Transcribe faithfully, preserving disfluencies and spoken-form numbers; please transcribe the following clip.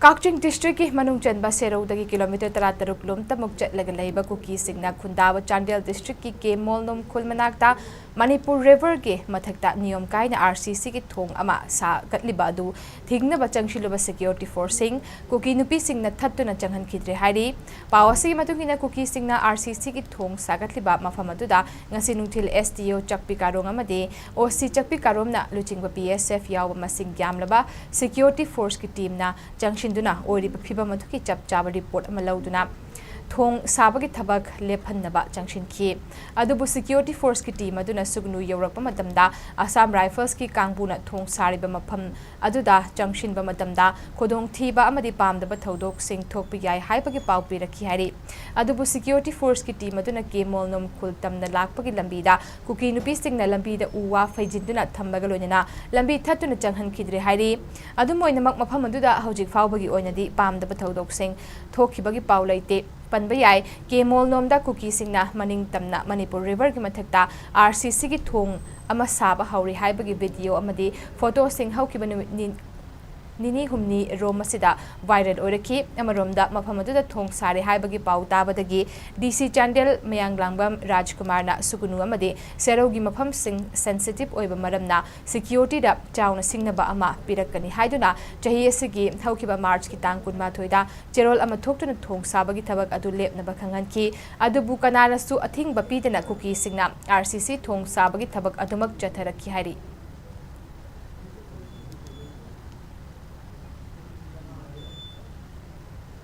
ꯀꯛꯆꯤꯡ ꯗꯤꯁꯇ꯭ꯔꯤꯛꯀꯤ ꯃꯅꯨꯡ ꯆꯟꯕ ꯁꯦꯔꯧꯗꯒꯤ ꯀꯤꯂꯣꯃꯤꯇꯔ ꯇꯔꯥꯇꯔꯨꯛ ꯂꯣꯝꯇꯃꯨꯛ ꯆꯠꯂꯒ ꯂꯩꯕ ꯀꯨꯀꯤꯁꯤꯡꯅ ꯈꯨꯟꯗꯥꯕ ꯆꯥꯟꯗꯦꯜ ꯗꯤꯁꯇ꯭ꯔꯤꯛꯀꯤ ꯀꯦ ꯃꯣꯜꯅꯣꯝ ꯈꯨꯜ ꯃꯅꯥꯛꯇ ꯃꯅꯤꯄꯨꯔ ꯔꯤꯚꯔꯒꯤ ꯃꯊꯛꯇ ꯅꯤꯌꯣꯝ ꯀꯥꯏꯅ ꯑꯥꯔ ꯁꯤ ꯁꯤꯒꯤ ꯊꯣꯡ ꯑꯃ ꯁꯥꯒꯠꯂꯤꯕ ꯑꯗꯨ ꯊꯤꯡꯅꯕ ꯆꯪꯁꯤꯜꯂꯨꯕ ꯁꯦꯀ꯭ꯌꯨꯔꯤꯇꯤ ꯐꯣꯔꯁꯁꯤꯡ ꯀꯨꯀꯤ ꯅꯨꯄꯤꯁꯤꯡꯅ ꯊꯠꯇꯨꯅ ꯆꯪꯍꯟꯈꯤꯗ꯭ꯔꯦ ꯍꯥꯏꯔꯤ꯫ ꯄꯥꯎ ꯑꯁꯤꯒꯤ ꯃꯇꯨꯡ ꯏꯟꯅ ꯀꯨꯀꯤꯁꯤꯡꯅ ꯑꯥꯔ ꯁꯤ ꯁꯤꯒꯤ ꯊꯣꯡ ꯁꯥꯒꯠꯂꯤꯕ ꯃꯐꯝ ꯑꯗꯨꯗ ꯉꯁꯤ ꯅꯨꯡꯊꯤꯜ ꯑꯦꯁ ꯗꯤ ꯑꯣ ꯆꯛꯄꯤ ꯀꯥꯔꯣꯡ ꯑꯃꯗꯤ ꯑꯣ ꯁꯤ ꯆꯛꯄꯤ ꯀꯥꯔꯣꯝꯅ ꯂꯨꯆꯤꯡꯕ ꯕꯤ ꯑꯦꯁ ꯑꯦꯐ ꯌꯥꯎꯕ ꯃꯁꯤꯡ ꯌꯥꯝꯂꯕ ꯁꯦꯀ꯭ꯌꯨꯔꯤꯇꯤ ꯐꯣꯔꯁꯀꯤ ꯇꯤꯝꯅ ꯆꯪꯁꯤꯟꯗꯨꯅ ꯑꯣꯏꯔꯤꯕ ꯐꯤꯚꯝ ꯑꯗꯨꯒꯤ ꯆꯞ ꯆꯥꯕ ꯔꯤꯄꯣꯔꯠ ꯑꯃ ꯂꯧꯗꯨꯅ ꯊꯣꯡ ꯁꯥꯕꯒꯤ ꯊꯕꯛ ꯂꯦꯞꯍꯟꯅꯕ ꯆꯪꯁꯤꯟꯈꯤ꯫ ꯑꯗꯨꯕꯨ ꯁꯦꯀ꯭ꯌꯨꯔꯤꯇꯤ ꯐꯣꯔꯁꯀꯤ ꯇꯤꯝ ꯑꯗꯨꯅ ꯁꯨꯒꯅꯨ ꯌꯧꯔꯛꯄ ꯃꯇꯝꯗ ꯑꯁꯥꯝ ꯔꯥꯏꯐꯜꯁꯀꯤ ꯀꯥꯡꯕꯨꯅ ꯊꯣꯡ ꯁꯥꯔꯤꯕ ꯃꯐꯝ ꯑꯗꯨꯗ ꯆꯪꯁꯤꯟꯕ ꯃꯇꯝꯗ ꯈꯨꯗꯣꯡꯊꯤꯕ ꯑꯃꯗꯤ ꯄꯥꯝꯗꯕ ꯊꯧꯗꯣꯛꯁꯤꯡ ꯊꯣꯛꯄ ꯌꯥꯏ ꯍꯥꯏꯕꯒꯤ ꯄꯥꯎ ꯄꯤꯔꯛꯈꯤ ꯍꯥꯏꯔꯤ꯫ ꯑꯗꯨꯕꯨ ꯁꯦꯀ꯭ꯌꯨꯔꯤꯇꯤ ꯐꯣꯔꯁꯀꯤ ꯇꯤꯝ ꯑꯗꯨꯅ ꯀꯦ ꯃꯣꯜꯅꯣꯝ ꯈꯨꯜ ꯇꯝꯅ ꯂꯥꯛꯄꯒꯤ ꯂꯝꯕꯤꯗ ꯀꯨꯀꯤ ꯅꯨꯄꯤꯁꯤꯡꯅ ꯂꯝꯕꯤꯗ ꯎ ꯋꯥ ꯐꯩꯖꯤꯟꯗꯨꯅ ꯊꯝꯕꯒ ꯂꯣꯏꯅꯅ ꯂꯝꯕꯤ ꯊꯠꯇꯨꯅ ꯆꯪꯍꯟꯈꯤꯗ꯭ꯔꯦ ꯍꯥꯏꯔꯤ꯫ ꯑꯗꯨꯝ ꯑꯣꯏꯅꯃꯛ, ꯃꯐꯝ ꯑꯗꯨꯗ ꯍꯧꯖꯤꯛ ꯐꯥꯎꯕꯒꯤ ꯑꯣꯏꯅꯗꯤ ꯄꯥꯝꯗꯕ ꯊꯧꯗꯣꯛꯁꯤꯡ ꯊꯣꯛꯈꯤꯕꯒꯤ ꯄꯥꯎ ꯂꯩꯇꯦ꯫ ꯄꯟꯕ ꯌꯥꯏ, ꯀꯦ ꯃꯣꯜꯅꯣꯝꯗ ꯀꯨꯀꯤꯁꯤꯡꯅ ꯃꯅꯤꯡ ꯇꯝꯅ ꯃꯅꯤꯄꯨꯔ ꯔꯤꯚꯔꯒꯤ ꯃꯊꯛꯇ ꯑꯥꯔ ꯁꯤ ꯁꯤꯒꯤ ꯊꯣꯡ ꯑꯃ ꯁꯥꯕ ꯍꯧꯔꯤ ꯍꯥꯏꯕꯒꯤ ꯚꯤꯗꯤꯑꯣ ꯑꯃꯗꯤ ꯐꯣꯇꯣꯁꯤꯡ ꯍꯧꯈꯤꯕ ꯅꯨꯃꯤꯠ ꯅꯤ-, ꯅꯤꯅꯤ ꯍꯨꯝꯅꯤ ꯔꯣꯝ ꯑꯁꯤꯗ ꯚꯥꯏꯔꯦꯜ ꯑꯣꯏꯔꯛꯈꯤ꯫ ꯑꯃꯔꯣꯝꯗ, ꯃꯐꯝ ꯑꯗꯨꯗ ꯊꯣꯡ ꯁꯥꯔꯦ ꯍꯥꯏꯕꯒꯤ ꯄꯥꯎ ꯇꯥꯕꯗꯒꯤ ꯗꯤ ꯁꯤ ꯆꯥꯟꯗꯦꯜ ꯃꯌꯥꯡꯂꯥꯡꯕꯝ ꯔꯥꯖꯀꯨꯃꯥꯔꯅ ꯁꯨꯒꯅꯨ ꯑꯃꯗꯤ ꯁꯦꯔꯧꯒꯤ ꯃꯐꯝꯁꯤꯡ ꯁꯦꯟꯁꯤꯇꯤꯚ ꯑꯣꯏꯕ ꯃꯔꯝꯅ ꯁꯦꯀ꯭ꯌꯨꯔꯤꯇꯤꯗ ꯆꯥꯎꯅ ꯁꯤꯡꯅꯕ ꯑꯃ ꯄꯤꯔꯛꯀꯅꯤ ꯍꯥꯏꯗꯨꯅ ꯆꯍꯤ ꯑꯁꯤꯒꯤ ꯍꯧꯈꯤꯕ ꯃꯥꯔꯆꯀꯤ ꯇꯥꯡ ꯀꯨꯟꯃꯥꯊꯣꯏꯗ ꯆꯦꯔꯣꯜ ꯑꯃ ꯊꯣꯛꯇꯨꯅ ꯊꯣꯡ ꯁꯥꯕꯒꯤ ꯊꯕꯛ ꯑꯗꯨ ꯂꯦꯞꯅꯕ ꯈꯪꯍꯟꯈꯤ꯫ ꯑꯗꯨꯕꯨ ꯀꯅꯥꯅꯁꯨ ꯑꯊꯤꯡꯕ ꯄꯤꯗꯅ ꯀꯨꯀꯤꯁꯤꯡꯅ ꯑꯥꯔ ꯁꯤ ꯁꯤ ꯊꯣꯡ ꯁꯥꯕꯒꯤ ꯊꯕꯛ ꯑꯗꯨꯃꯛ ꯆꯠꯊꯔꯛꯈꯤ ꯍꯥꯏꯔꯤ꯫